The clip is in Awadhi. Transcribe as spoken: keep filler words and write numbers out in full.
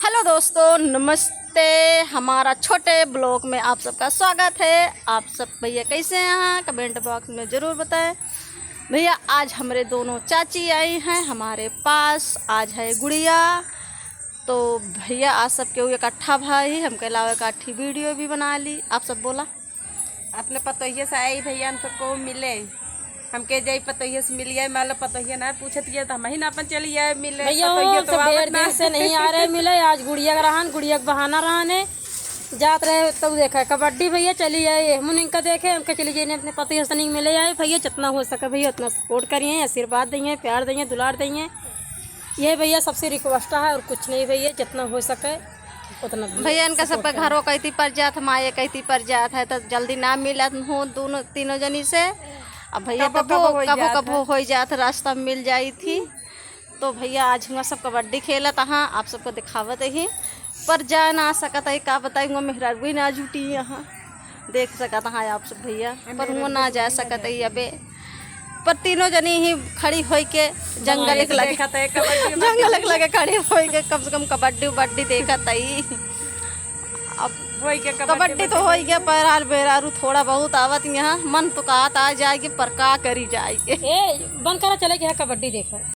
हेलो दोस्तों, नमस्ते। हमारा छोटे ब्लॉग में आप सबका स्वागत है। आप सब भैया कैसे हैं, कमेंट बॉक्स में ज़रूर बताएं। भैया, आज हमरे दोनों चाची आई हैं हमारे पास। आज है गुड़िया, तो भैया आज सब केहू इकट्ठा भा ही, हमके लावे इकट्ठी वीडियो भी बना ली। आप सब बोला। अपने पतोहिए से आई भैया, हम सबको मिले। हमके जाई पतोहिए से मिलिए, मान लो पतोहिए ना पूछत ये तो हम ही ना अपन चली आए मिले। भैया, पतोहिए हम तो सब आवत ढेर ना। दिन से नहीं आ रहे मिले। आज गुड़िया का रहन, गुड़िया का बहाना रहन है, जात रहे तब देखा कबड्डी। भैया चली आए, हम उनका देखे, हमके चली जाए अपने पतोहिए से नहीं मिले आए। भैया जितना हो सके भैया उतना सपोर्ट करिए, आशीर्वाद दिए, प्यार दिए, दुलार दिए। ये भैया सबसे रिक्वेस्ट है और कुछ नहीं भैया, जितना हो सके उतना भैया इनका सबका घरों कहती पर जात, माए कहती पर जात है, तो जल्दी ना मिलत हूँ दोनों तीनों जनी से। अब भैया कबो, तबो कबो, होई कबो, जात कबो है। होई जात, रास्ता में मिल जाई थी। तो भैया आज हुआ सब कबड्डी खेलत, हाँ, आप सबको दिखावत ही, पर जा ना सकत है, का बताई, हुआ मेहरारू ही ना जुटी यहाँ, देख सकत हाँ आप सब भैया, पर हुआ ना जा सकत है अबे। पर तीनों जनी ही खड़ी होई के जंगल एक लगे, देखत है कबड्डी। जंगल एक लगे खड़ी होई के कम से कम कबड्डी उबड्डी देखत है। अब होई के कबड्डी कबड्डी तो होई गया, पर हाल मेहरारू थोड़ा बहुत आवत यहाँ, मन तो कहत आ जाएगी, पर का करी जाएगी। ए, बंद करा, चले गया कबड्डी देखा।